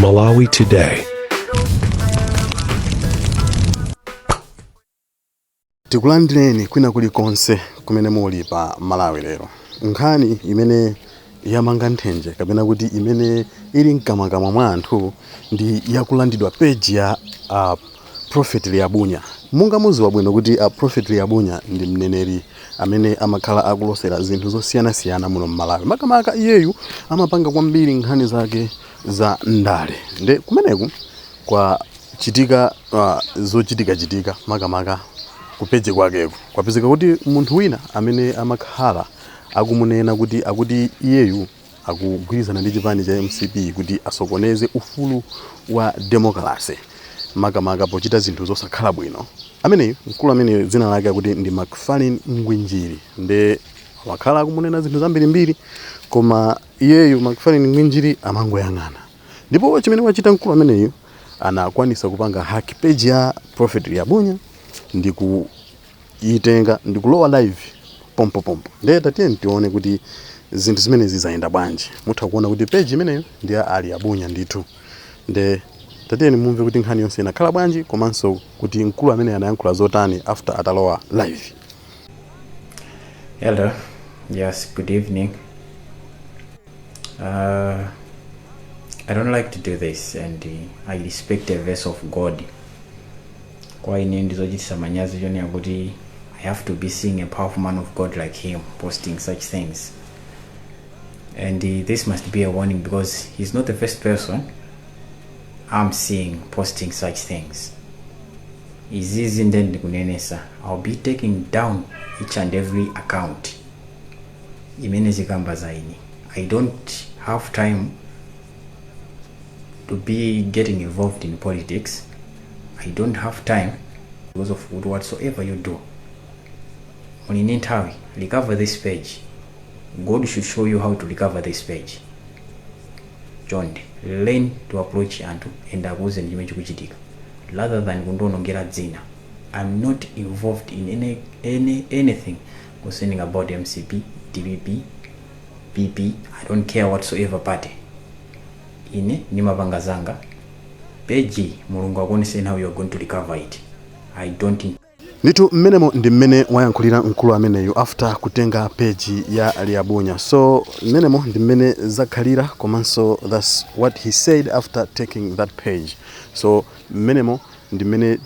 Malawi Today. Tikulandireni kwina kulikonse kumene muli pa Malawi Lero. Nkhani imene yamanga nthenje kapena kuti imene ili mkamwakamwa mwa anthu ndi yakulandidwa page ya Prophet Liabunya. Monga muziwa bwino kuti a Prophet Liabunya ndi mneneri amene amakhala akulosera zinthu zosiyanasiyana muno m'Malawi. Makamaka iyeyu amapanga kwambiri nkhani zake za ndale. Nde kumeneku kwachitika zochitikachitika makamaka ku page kwakeko. Kwapezeka kuti munthu wina amene amakhala akumunena kuti akuti iyeyu akugwirizana ndi chipani cha mcp kuti asokoneze ufulu wa demokalase makamaka pochita zinthu zosakhala bwino. Ameneyu, mkulu ameneyu dzina lake akuti ndi Macfarlane Ngwinjiri nde wakhala akumunena zinthu zambirimbiri koma iyeyu Macfarlane Ngwinjiri amangoyang'ana. Ndipo chimene wachita mkulu ameneyu anakwanisa kupanga hack page ya Prophet Liabunya ndi kuitenga ndi kulowa live pompopompo. Ndiye tatiyeni tione kuti zinthu zimenezi zayenda bwanji. Mutha kuona kuti page imeneyo ndi ya a Liabunya ndithu. Nde tatiyeni mumve kuti nkhani yonse inakhala bwanji komanso kuti mkulu amene anayankhula zotani after atalowa live. Hello. Yes, good evening. I don't like to do this and I respect a vessel of God. Kwa ine ndizochititsa manyazi chonena kuti I have to be seeing a powerful man of God like him posting such things. And this must be a warning because he's not the first person I'm seeing posting such things. Izizi nde ndikunenesa I'll be taking down each and every account imene zikamba za ine. I don't have time to be getting involved in politics. I don't have time because of whatsoever you do. Muli ndi nthawi, recover this page. God should show you how to recover this page. Chonde, learn to approach anthu and akuuzeni chimene chikuchitika rather than kundionongera dzina. I'm not involved in anything concerning about mcp, dpp, PP, I don't care whatsoever party. Ine ndimapanga zanga. Page Mulungu akuoneseni how you are going to recover it. I don't Ndithu mmenemo ndi mmene wayankhulira mkulu ameneyu after kutenga page ya Liabunya. So mmenemo ndi mmene zakhalira komanso that's what he said after taking that page. So mmenemo ndi mmene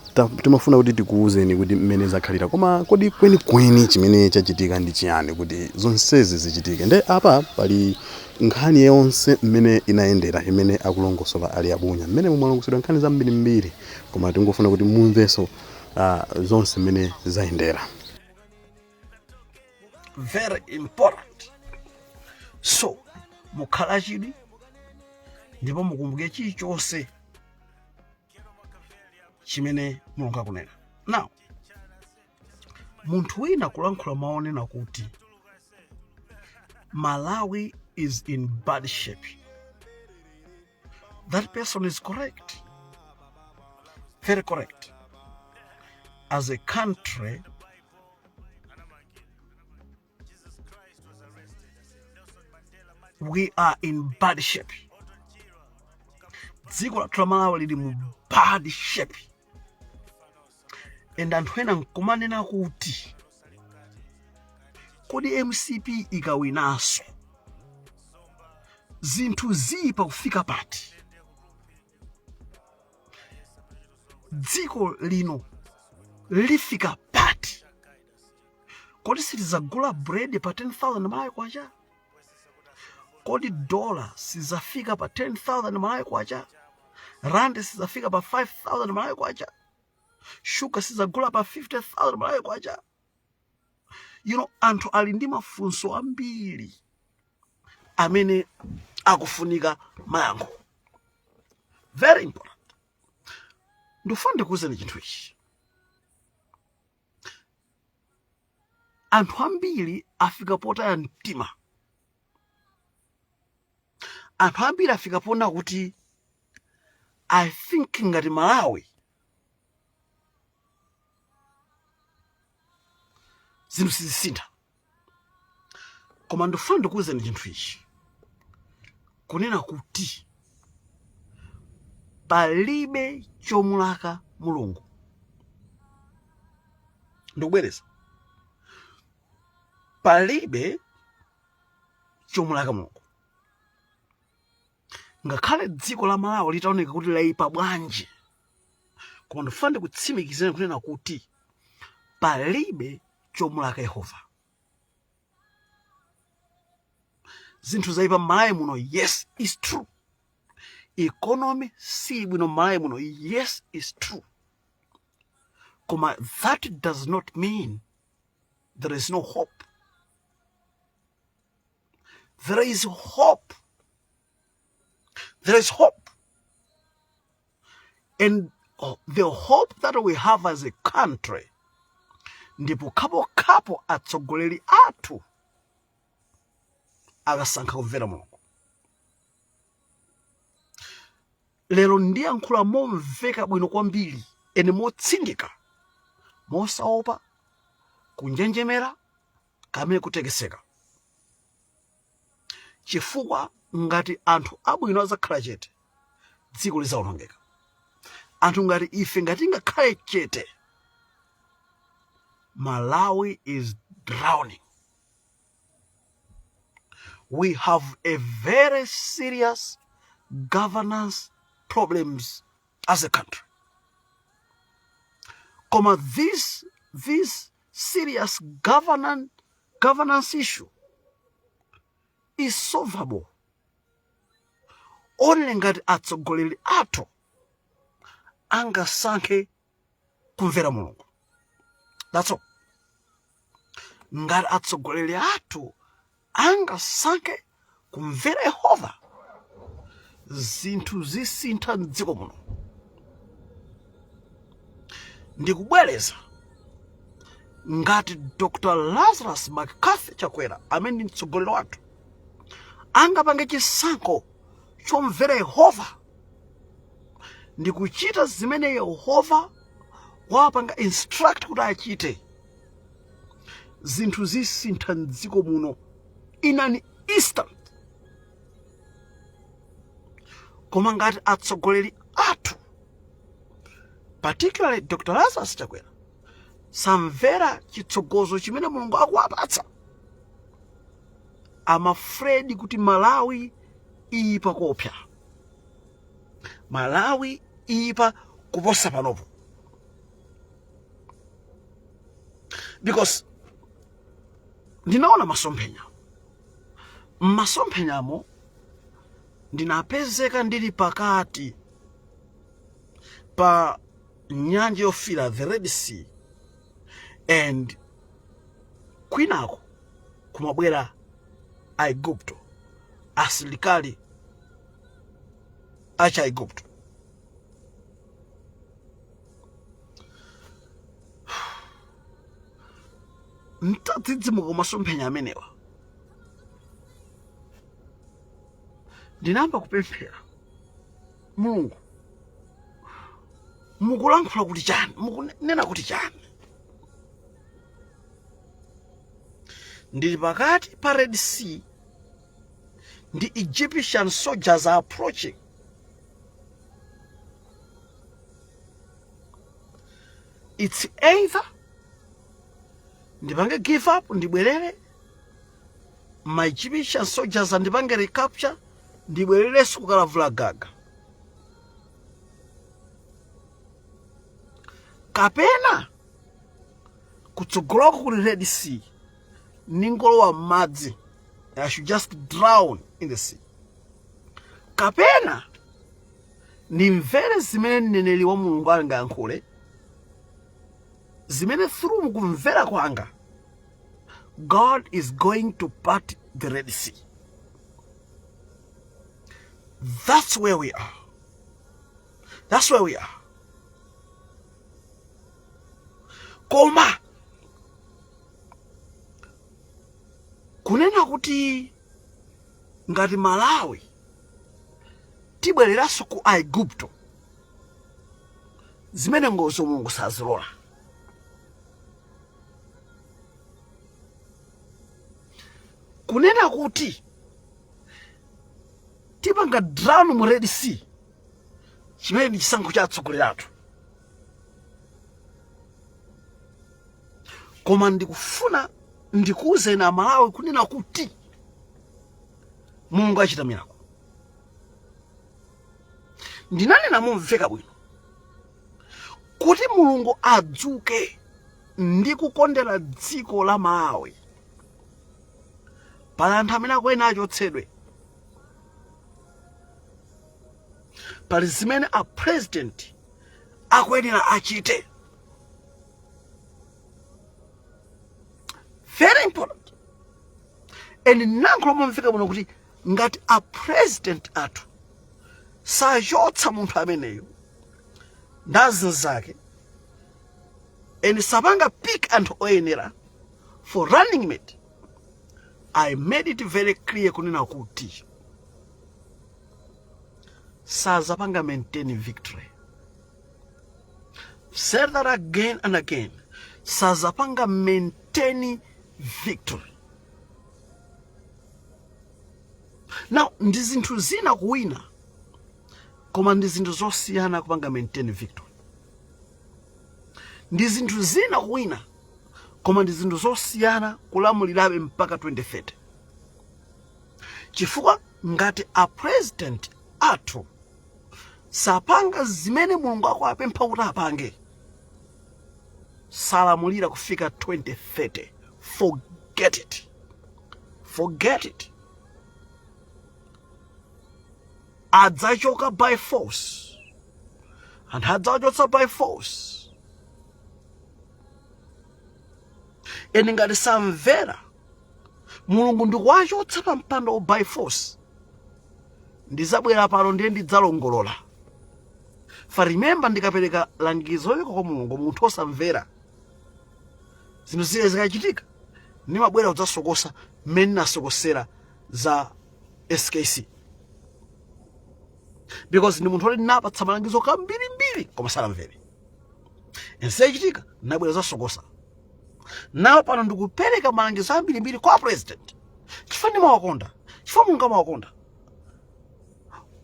timafuna kuti tikuwuzeni kuti mmene zakhalira. Koma kodi kwenikweni chimene chachitika ndi chiyani kuti zonsezi zichitike? Nde apa pali nkhani yonse mmene inayendera imene akulongosola a Liabunya. Mmenemo mwalongosoledwa nkhani zambirimbiri koma tingofuna kuti mumvenso zonse mmene zayendera. Very important. So mukhale achidwi ndipo mukumbuke chilichonse chimene Mulungu akunena. Now munthu wina kulankhula mawu onena kuti Malawi is in bad shape, that person is correct, very correct. As a country, we are in bad shape. Dziko lathu la Malawi lili mu bad shape, and anthu ena nkumanena kuti kodi mcp ikawinanso zinthu ziyipa kufika pati? Dziko lino lifika pati? Kodi sitizagula bread pa 10,000 Malawi kwacha? Kodi dola sizafika pa 10,000 Malawi kwacha? Rand sizafika pa 5,000 Malawi kwacha? Shuga sizagula pa 50,000 Malawi kwacha? Anthu ali ndi mafunso ambiri amene akufunika mayankho. Very important. Ndifuna ndikuwuzeni chinthu ichi. Anthu ambiri afika potaya mtima. Anthu ambiri afika pona kuti I think ngati Malawi zinthu sizisintha. Koma ndifuna ndikuwuzeni chinthu ichi, kunena kuti Palibe chomulaka Mulungu. Ndikubwereza, palibe chomulaka Mulungu. Ngakhale dziko la Malawi litaoneka kuti laipa bwanji, koma ndifuna ndikutsimikizireni kunena kuti palibe chomulaka Yehova. Zinthu zaipa m'Malawi muno, yes, is true. Economy si bwino m'Malawi muno, yes, is true. Koma that does not mean there is no hope. There is hope. There is hope. And the hope that we have as a country ndipo khapokhapo atsogoleri athu akasankha kumvera Mulungu. Lero ndiyankhula momveka bwino kwambiri ene motsindika, mosaopa kunjenjemera kamene kutekeseka, chifukwa ngati anthu abwino azakhala chete, dziko lizawonongeka. Anthu ngati ife ngati tingakhale chete, Malawi is drowning. We have a very serious governance problems as a country. Koma this serious governance issue is solvable only ngati atsogoleri athu angasankhe kumvera Mulungu. That's all. Ngati atsogoleri athu angasankhe kumvera Yehova, zinthu zisintha mdziko muno. Ndikubwereza, ngati Dr Lazarus McCarthy Chakwera, amene ndi mtsogoleri wathu, angapange chisankho chomvera Yehova ndi kuchita zimene Yehova wapanga instruct kuti achite, zinthu zisintha mdziko muno in an instant. Koma ngati atsogoleri athu, particularly Dr Lazarus Chakwera, samvera chitsogozo chimene Mulungu akuwapatsa, I'm afraid kuti Malawi iyipa kopsa, Malawi iyipa kuposa panopo, because ndinaona masomphenya. M'masomphenyamo ndinapezeka ndili pakati pa Nyanja Yofiira, the Red Sea, and kwinako kumabwera Aigupto, asilikali acha Aigupto. Ntadzidzimuka kumasomphenya amenewa, ndinayamba kupemphera: Mulungu, mukulankhula kuti chani? Mukunena kuti chani? Ndili pakati pa Red Sea ndi Egyptian soldiers are approaching. It's either ndipange give up, ndibwerere, ma Egyptian soldiers andipange recapture, ndibwererenso kukalavula gaga, kapena kutsogoloko kuli Red Sea, ningolowa m'madzi, I should just drown in the sea, kapena ndimvere zimene mneneri wa Mulungu angayankhule, zimene through mukumvera kwanga God is going to part the Red Sea. That's where we are. That's where we are. Koma kunena kuti ngati Malawi tibwereranso ku Aigupto, zimene ngozo Mulungu sazilola. Kunena kuti tipanga drown mu Red Sea, Chimene ndi chisankho cha atsogoleri athu. Koma ndikufuna ndikuwuzeni Amalawi kunena kuti Mulungu achita miracle. Ndinanena momveka bwino kuti Mulungu adzuke ndi kukondera dziko la Malawi. Pali anthu amene akuyenera achotsedwe. Pali zimene a president akuyenera achite. Very important. And ndinayankhula momveka bwino kuti ngati a president athu sachotsa munthu ameneyo ndi azinzake and sapanga pick anthu oyenera for running mate, I made it very clear kunena kuti sazapanga maintain victory. Said that again and again, sazapanga maintain victory. Now ndi zinthu zina kuwina, koma ndi zinthu zosiyana kupanga maintain victory. Ndi zinthu zina kuwina, koma ndi zinthu zosiyana kulamulirabe mpaka 2030. Chifukwa ngati a president athu sapanga zimene Mulungu akuwapempha kuti apange, salamulira kufika 2030. Forget it, forget it. Adzachoka by force, anthu adzawachotsa by force. And ngati samvera Mulungu ndikuwachotsa pa mpando by force, ndizabwera pano ndiye ndidzalongolola. For remember, ndikapereka langizo lochoka kwa Mulungu, munthu osamvera, zinthu zile zikachitika ndimabwera kudzasokosa mmene nasokosera za SKC, because ndi munthu oti napatsa malangizo kambirimbiri koma sanamvere. Nsechitika nabwera zasokosa. Nawo pano ndikupereka malangizo ambirimbiri kwa president chifukwa ndimawakonda, chifukwa Mulungu amawakonda.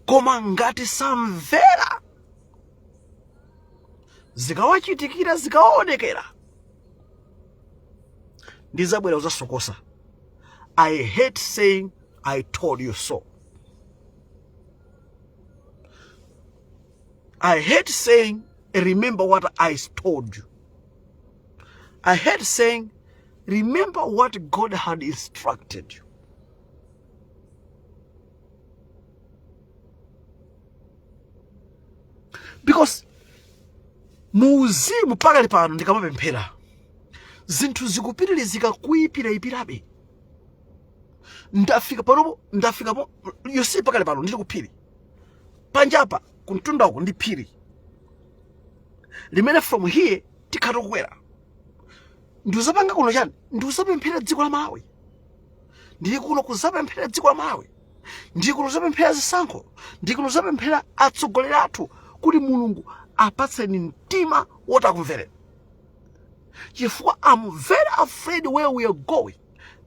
Koma ngati samvera, zikawachitikira, zikawaonekera, ndizabwera kuzasokosa. I hate saying I told you so. I hate saying remember what I told you. I hate saying remember what God had instructed you. Because muuzimu pakali pano ndikamapemphera zinthu zikupitirizika kuyipirayipirabe. Ndafika panopo, ndafikapo, you see, pakali pano ndili kuphiri panjapa, kumtunda uko ndi phiri limene from here tikhati kukwera. Ndikuzapanga kuno chani? Ndikuzapemphera dziko la Malawi. Ndili kuno kuzapemphera dziko la Malawi, ndili kuno kuzapemphera zisankho, ndili kuno kuzapemphera atsogoleri athu kuti Mulungu apatseni mtima woti akumvereni, chifukwa I'm very afraid where we are going.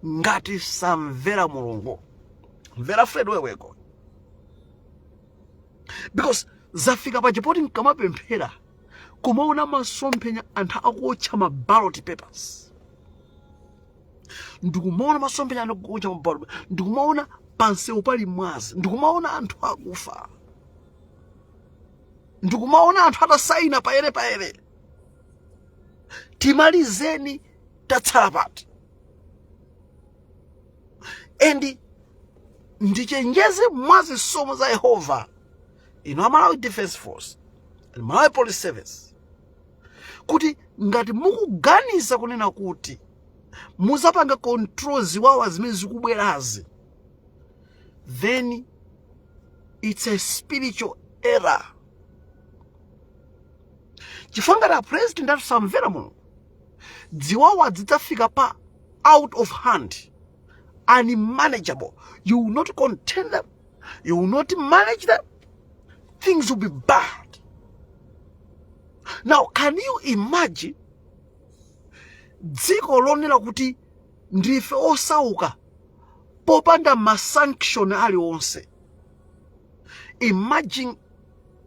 Ngati samvera Mulungu, I'm very afraid where we are going, because zafika pachipoti nkamapemphera kumaona masomphenya anthu akuotcha ma ballot papers, ndikumaona masomphenya anthu akuotcha ma ballot, ndikumaona pansewu pali mwazi, ndikumaona anthu akufa, ndikumaona anthu atasaina paere paere, timalizeni, tatsala pati? And ndichenjeze mwazisomo za Yehova inu a Malawi Defense Force and Malawi Police Service kuti ngati mukuganiza kunena kuti muzapanga control ziwawa zimene zikubwerazi, then it's a spiritual error, chifukwa ngati a president atusamvera Mulungu, ziwawa zidzafika pa out of hand, unmanageable. You will not contain them, you will not manage them, things will be bad. Now can you imagine dziko lonena kuti ndife osauka popanda ma sanction aliwonse? Imagine.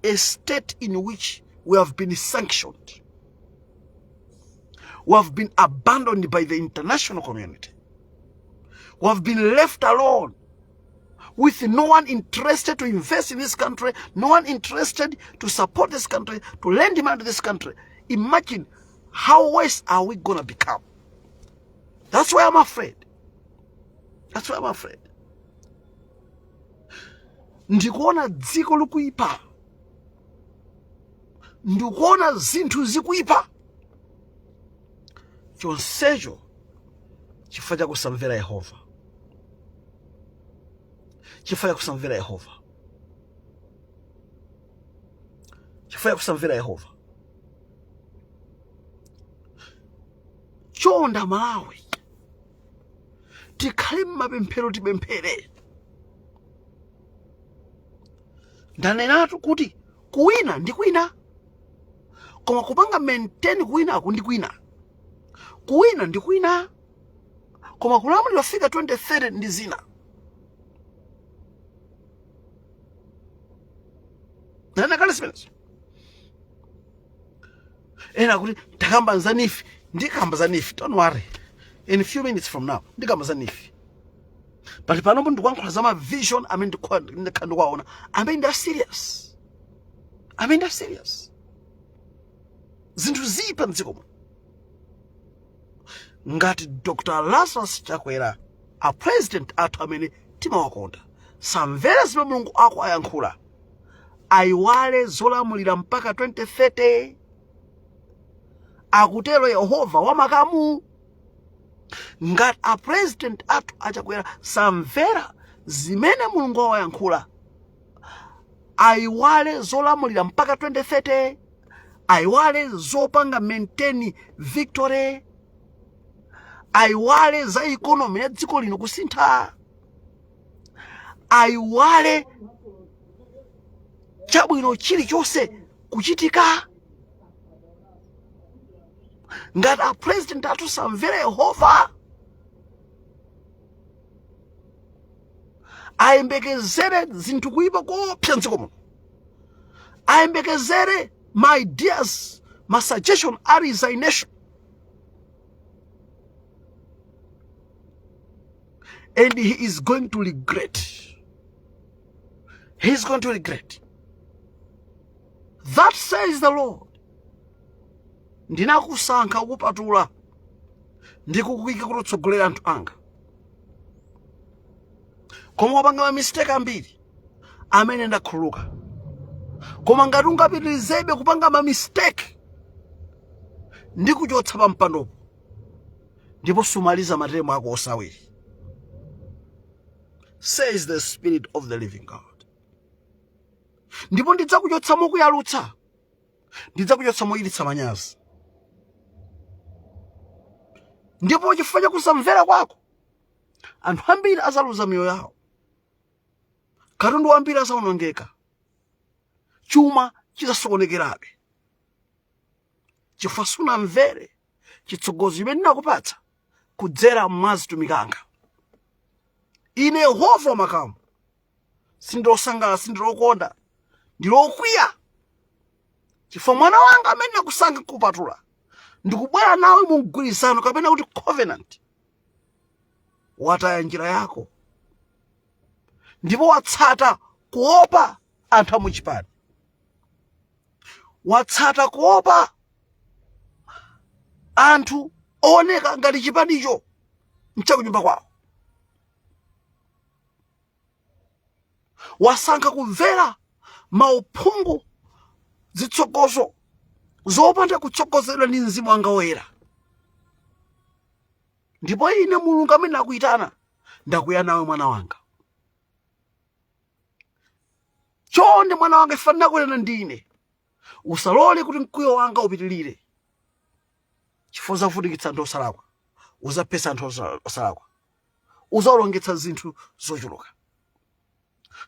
a state in which we have been sanctioned. We have been abandoned by the international community. We have been left alone with no one interested to invest in this country, no one interested to support this country, to lend money to this country. Imagine how worse are we going to become. That's why I'm afraid. That's why I'm afraid. Ndikuona dziko likuipa, ndikuona zinthu zikuipa, chonsecho chifukwa cha kusamvera Yehova, chifukwa cha kusamvera Yehova, chifukwa cha kusamvera Yehova. Chonde Amalawi, tikhale mmapemphero, tipemphere. Ndanenatu kuti kuwina ndi kwina, koma kupanga maintain kuwinako ndi kwina. Kuwina ndi kwina, koma kulamulira fika 2030 ndi zina. Ndanena kale zimenezo. Ena kuti takamba za NEEF, ndikamba za NEEF, don't worry, in a few minutes from now ndikamba za NEEF. But panopo ndikuyankhula za ma vision amene ndikhala ndikuwaona, amene ndi a serious, amene ndi a serious. Zinthu ziipa mdziko muno ngati Dr. Lazarus Chakwera, a president athu amene timawakonda, samvera zimene Mulungu akuwayankhula, ayiwale zolamulira mpaka 2030, akutero Yehova wamakamu. Ngati a president athu aChakwera samvera zimene Mulungu wawayankhula, ayiwale zolamulira mpaka 2030, ayiwale zopanga maintain victory, ayiwale za economy ya dziko lino kusintha, ayiwale chabwino chilichonse kuchitika. Ngati a president athu samvera Yehova, ayembekezere zinthu kuyipa koopsa mdziko muno, ayembekezere my ideas, my suggestion a resignation. And he is going to regret. He is going to regret. That says the Lord. Ndinakusankha kukupatula ndi kukuyika kuti utsogolere anthu anga, koma wapanga mamistake ambiri amene ndakhululuka. Koma ngati ungapitirizebe kupanga mamistake, ndikuchotsa pa mpandopo, ndipo sumaliza materemu ako onse awiri, says the Spirit of the living God. Ndipo ndidzakuchotsa mokuyalutsa, ndidzakuchotsa mochititsa manyazi. Ndipo chifukwa cha kusamvera kwako, anthu ambiri azaluza miyoyo yawo, katundu wambiri azawonongeka, chuma chizasokonekerabe, chifukwa sunamvere chitsogozo chimene ndinakupatsa kudzera mwa azitumiki anga. Ine Yehova wamakamu sindilosangalala, sindilokonda, ndilokwiya, chifukwa mwana wanga amene ndakusankha kupatula ndikubwera nawe mu mgwirizano kapena kuti covenant, wataya njira yako ndipo watsata kuopa anthu amuchipani, watsata kuopa anthu ooneka ngati chipanicho nchakunyumba kwawo, wasankha kumvera mauphungu, zitsogozo zopanda kutsogozedwa ndi mzimu wanga woyera. Ndipo ine Mulungu amene akuyitana, ndakwiya nawe mwana wanga. Chonde mwana wanga, ifa ndakuyitana ndine, usalole kuti mkwiyo wanga upitilire, chifukwa uzavutikitsa anthu osalakwa, uzaphetsa anthu osalakwa, uzaonongetsa zinthu zochuluka.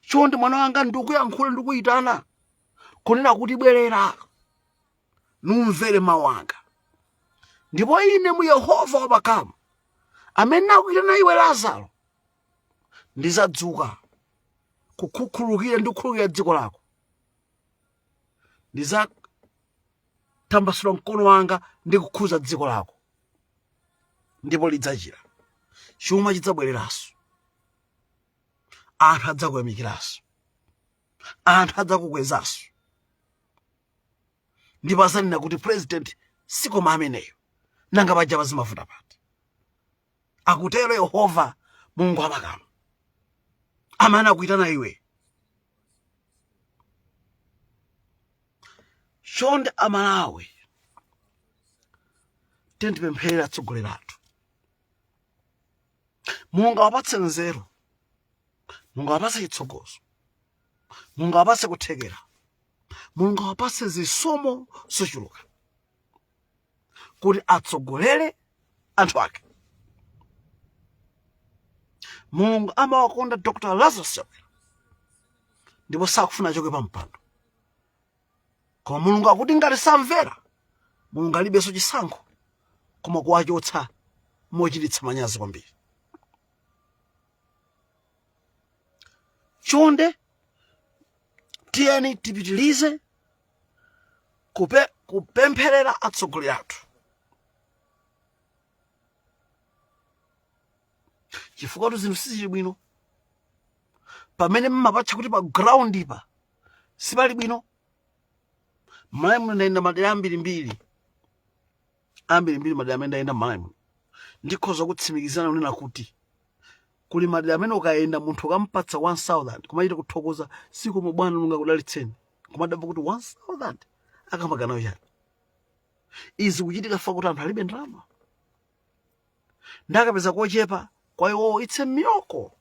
Chonde mwana wanga, ndikuyankhula, ndikuyitana kunena kuti bwerera numvere mawu anga. Ndipo ine mu Yehova wamakamu amene nakuyitana iwe Lazaro, ndizadzuka kukukhululukira ndi kukhululukira dziko lako. Ndidzatambasula mkono wanga ndi kukhuza dziko lako, ndipo lidzachira. Chuma chidzabwereranso, anthu adzakuyamikiranso, anthu adzakukwezanso, ndipo adzanena kuti president sikoma ameneyo, nanga paja pazimavuta pati? Akutero Yehova Mulungu wamakamu, amene akuyitana iwe. Chonde Amalawi, tiyeni tipempherere atsogoleri athu. Mulungu awapatse nzeru, Mulungu awapatse chitsogozo, Mulungu awapatse kuthekera, Mulungu awapatse zisomo zochuluka kuti atsogolere anthu ake. Mulungu amawakonda Dr Lazarus Chakwera ndipo sakufuna achoke pa mpando, koma Mulungu akuti ngati samvera, Mulungu alibenso chisankho koma kuwachotsa mochititsa manyazi kwambiri. Chonde tiyeni tipitilize kupempherera atsogoleri athu, chifukwa tu zinthu sizili bwino. Pamene mmapatcha kuti pa ground pa sipali bwino. Mmalawi muno ndayenda madera ambirimbiri, ambirimbiri madera amene ndayenda mmalawi muno, ndikhoza kutsimikizana kunena kuti kuli madera amene ukayenda munthu ukampatsa 1000 kumachita kuthokoza, "Zikomo bwana, Mulungu akudalitseni." Kumadabwa kuti 1000 akamaganayo chani? Izi kuchitika fa kuti anthu alibe ndalama, ndakapeza kochepa kwa iwowo it's a miracle,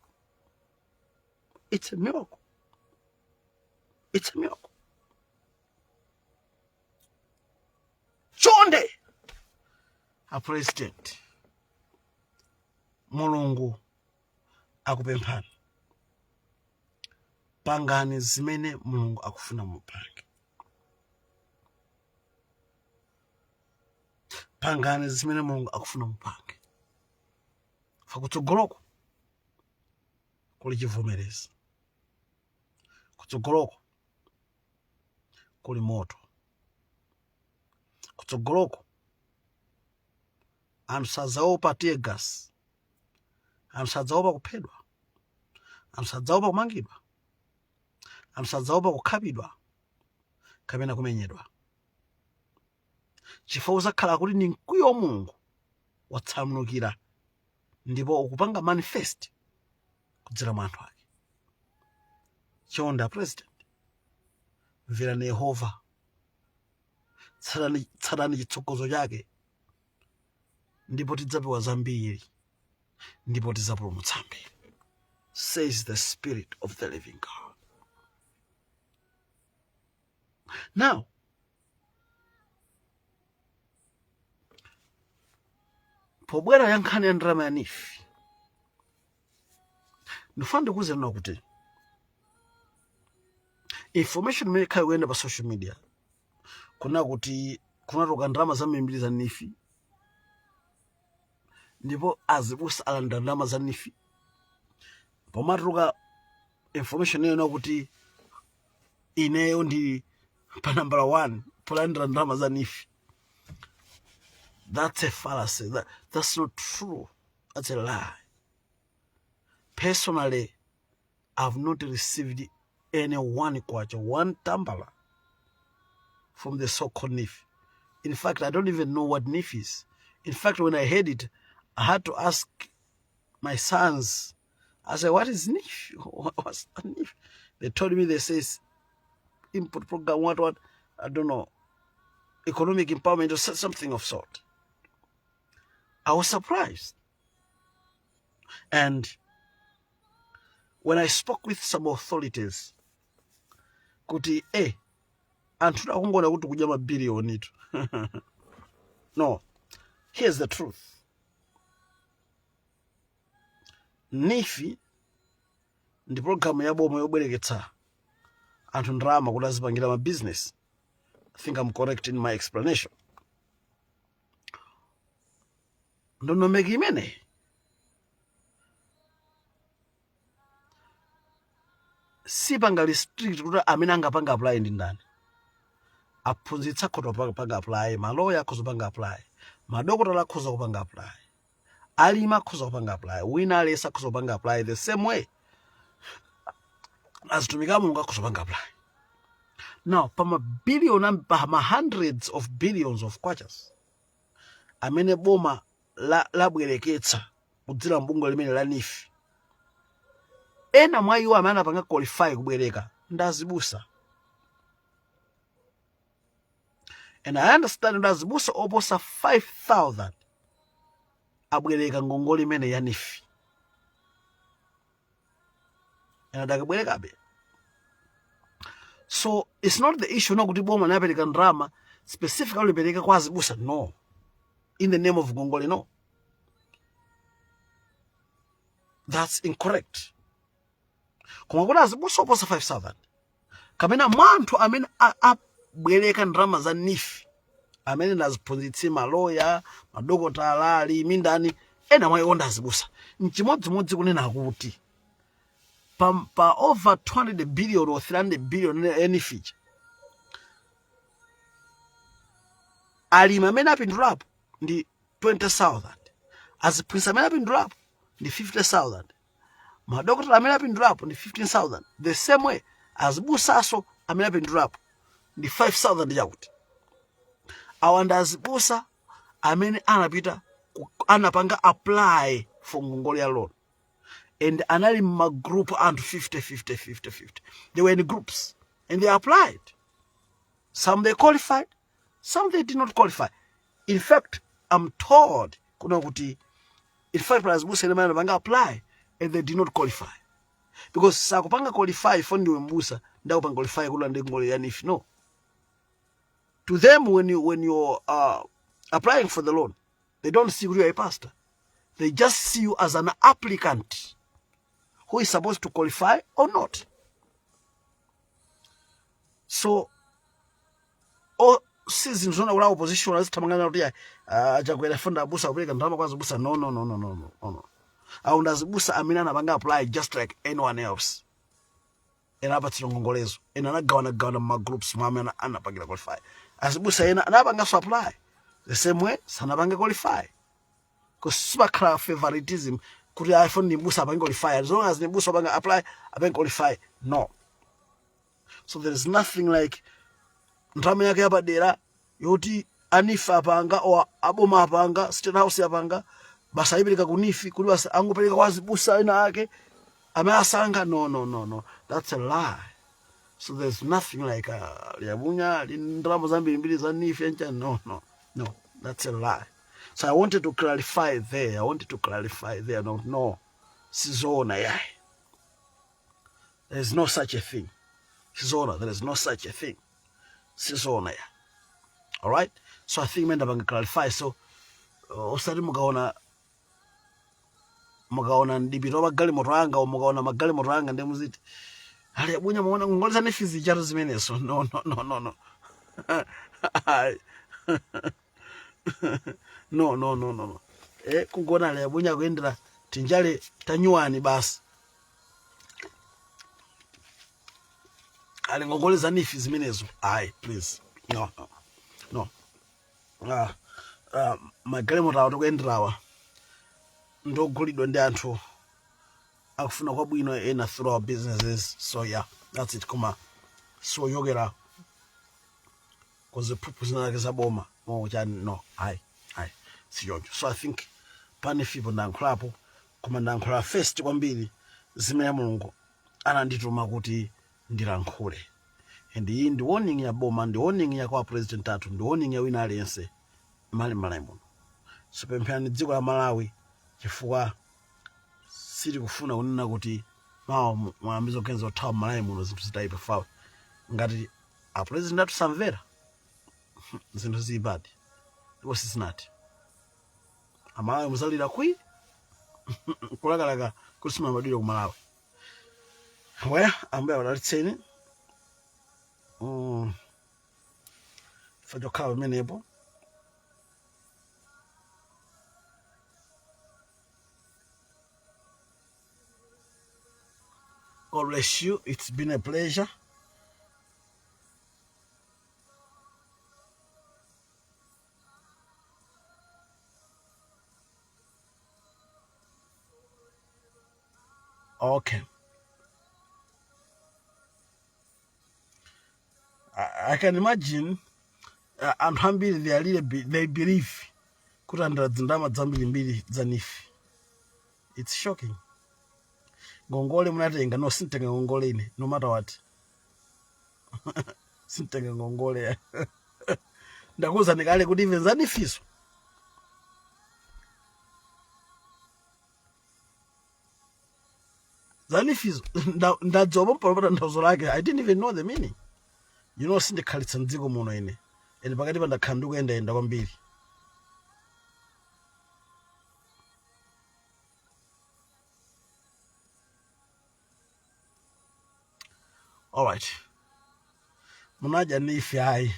it's a miracle, it's a miracle. Chonde a president, Mulungu akupemphani, pangani zimene Mulungu akufuna mupange, pangani zimene Mulungu akufuna mupange. Fa kutsogoloko kuli chivomerezi, kutsogoloko kuli moto, kutsogoloko anthu sadzaopa tear gas, anthu sadzaopa kuphedwa, anthu sadzaopa kumangidwa, anthu sadzaopa kukhapidwa kapena kumenyedwa, chifukwa uzakhala kuti ndi mkwiyo wa Mulungu watsanulukira ndipo ukupanga manifest kudzera mwa anthu ake. Chonde president, mverani Yehova, tsatani, tsatani chitsogozo chake, ndipo tidzapewa zambiri ndipo tidzapulumutsa ambiri, says the Spirit of the living God. Now pobwera ya nkhani ya ndalama ya NEEF, ndifuna ndikuwuzeni kuti information imene ikhala kuyenda pa social media kuna kuti kunatuluka ndalama zambirimbiri za NEEF ndipo azibusa alandira ndalama za NEEF, pomatuluka information iyona kuti ineyo ndi pa nambala 1 polandira ndalama za NEEF, that's a fallacy. That's not true, that's a lie. Personally, I've not received any one kwacha, one tambala from the so-called NEEF. In fact, I don't even know what NEEF is. In fact, when I heard it, I had to ask my sons. I said, "What is NEEF? What's NEEF?" They told me, they say input program, what, what, I don't know, economic empowerment or something of sort. I was surprised. And when I spoke with some authorities, kuti anthu akungona kuti kudya mabiliyoni tu. No, here's the truth. NEEF ndi programu ya boma yobwereketsa anthu ndalama kuti azipangira ma business. I think I'm correct in my explanation. Ndondomeko imeneyi sipanga restrict kuti amene angapanga apply ndi ndani. Aphunzitsi akhoza kupanga apply, maloya akhoza kupanga apply, madokotala akhoza kupanga apply, alimi akhoza kupanga apply, wina aliyense akhoza kupanga apply. The same way azitumiki a Mulungu akhoza kupanga apply. Now pa mabiliyoni, pa ma hundreds of billions of kwachas amene boma labwereketsa kudzera mbungwe limene la NEEF, ena mwa iwo amene anapanga qualify kubwereka ndi azibusa. And I understand kuti azibusa oposa 5000 abwereka ngongole imene ya NEEF, and adakabwerekabe. So it's not the issue no kuti boma linapereka ndalama specifically lipereka kwa azibusa, no, in the name of ngongole, no, that's incorrect. Koma kuti azibusa oposa 5000 kapena mwa anthu amene abwereka ndalama za NEEF, amene ndi aziphunzitsi, maloya, madokotala, alimi, ndani, ena mwa iwo ndi azibusa. Nchimodzimodzi kunena kuti pa over 200 billion or 300 billion ya NEEF ija, alimi amene apindulapo ndi 20,000, aziphunzitsi amene apindulapo ndi 50,000, madokotala amene apindulapo ndi 15,000. The same way azibusaso amene apindulapo ndi 5,000 chakuti awa ndi azibusa amene anapita anapanga apply for ngongole ya loan and anali mmagroup anthu 50 50 50 50. They were in groups and they applied. Some they qualified, some they did not qualify. In fact, I'm told kuna kuti in fact pali azibusa ena amene anapanga apply and they did not qualify, because sakupanga qualify for ndiwe mbusa ndakupanga qualify kuti ndi ngongole ya NEEF, no. To them, when you're applying for the loan, they don't see you are a pastor. They just see you as an applicant who is supposed to qualify or not. So si zinthu zona kuti opposition azithamangana kuti achakwera funda abusa kupereka ndalama kwa azibusa. No, no, no, no, no, no, no. Awo ndi azibusa amene anapanga apply just like anyone else. Ena apatsidwa ngongolezo, ena anagawanagawana mma groups mwa amene anapangira qualify. Azibusa ena anapanganso apply the same way, sanapange qualify, because sipakhala favoritism kuti iphone ndi mbusa apange qualify, as long as ndi mbusa apanga apply apange qualify, no. So there is nothing like ndalama yake yapadera yoti a NEEF apanga or aboma apanga, State House apanga, basi ayipereka ku NEEF kuti basi angopereka kwa azibusa ena ake amene asankha. No, no, no, no, that's a lie. So there's nothing like Liabunya ndalama zambirimbiri za NEEF yancha. No, no, no, that's a lie. So I wanted to clarify there. I wanted to clarify there. No, no, sizoona yayi. There is no such a thing. Sizoona. There is no such a thing. Sizoona ya. All right. So I think menda banga clarify. So osati mukaona ndipito magalimoto anga o mukaona magalimoto anga ndi muziti ali abunya muona ngongole za NEEF zijatu zimenezo. No, no, no, no, no. Ayi. No, no, no, no, no. Kungona ali abunya kuyendera tinjale tanyuwani basi ali ngongole za NEEF zimenezo. Ayi, please, no, no, no. Magalimoto awo tikuyenderawa ndogulidwa ndi anthu akufuna kwabwino ena through our businesses. So yeah, that's it. Koma siochokera kuziphuphu zinake za boma mo chani, no, ayi, ayi, sichoncho. So I think pa NEEF po ndayankhulapo, koma ndayankhula first kwambiri zimene Mulungu anandituma kuti ndilankhule. And iyi ndi warning ya boma, ndi warning ya kwa president athu, ndi warning ya wina aliyense mali Malawi muno. So pempherani dziko la Malawi, chifukwa sitikufuna kunena kuti mawa mwayambe zoganiza kuthawa Malawi muno, zinthu zitayipa fawe. Ngati a president athu samvera, zinthu ziyipadi, ndipo sizinati Amalawi muzalira kwi kulakalaka kuti simabadwire ku Malawi. Well, Ambuye akudalitseni chifukwa chokhala pamenepo. God bless you. It's been a pleasure. Okay. I can imagine anthu ambiri they are really they believe kuti alandira zindalama zambirimbiri za NEEF. It's shocking. Ngongole munatenga? No, sintenga ngongole ine, no matter what. Sintenga ngongole. Ndakuwuzani kale kuti even za NEEF-zo za NEEF-zo ndadziwa pompano pa tanthauzo lake. I didn't even know the meaning. Sindikhalitsa mdziko muno ine, ene pakati pa ndakhala ndikuyendayenda kwambiri. Alright, munadya NEEF? Ayi,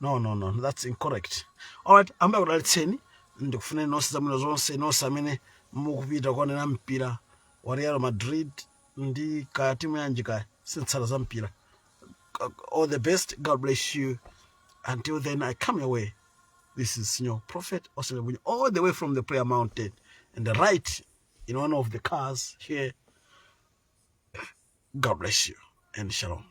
no, no, no, that's incorrect. Alright, Ambuye akudalitseni, ndikufuneni nonse zabwino zonse, nonse amene mukupita kuonera mpira wa Real Madrid ndi ka timu yanji kaya, sintsala za mpira. All the best. God bless you. Until then I come your way, this is Senior Prophet Oscar Bunyo, all the way from the prayer mountain and the right in one of the cars here. God bless you and shalom.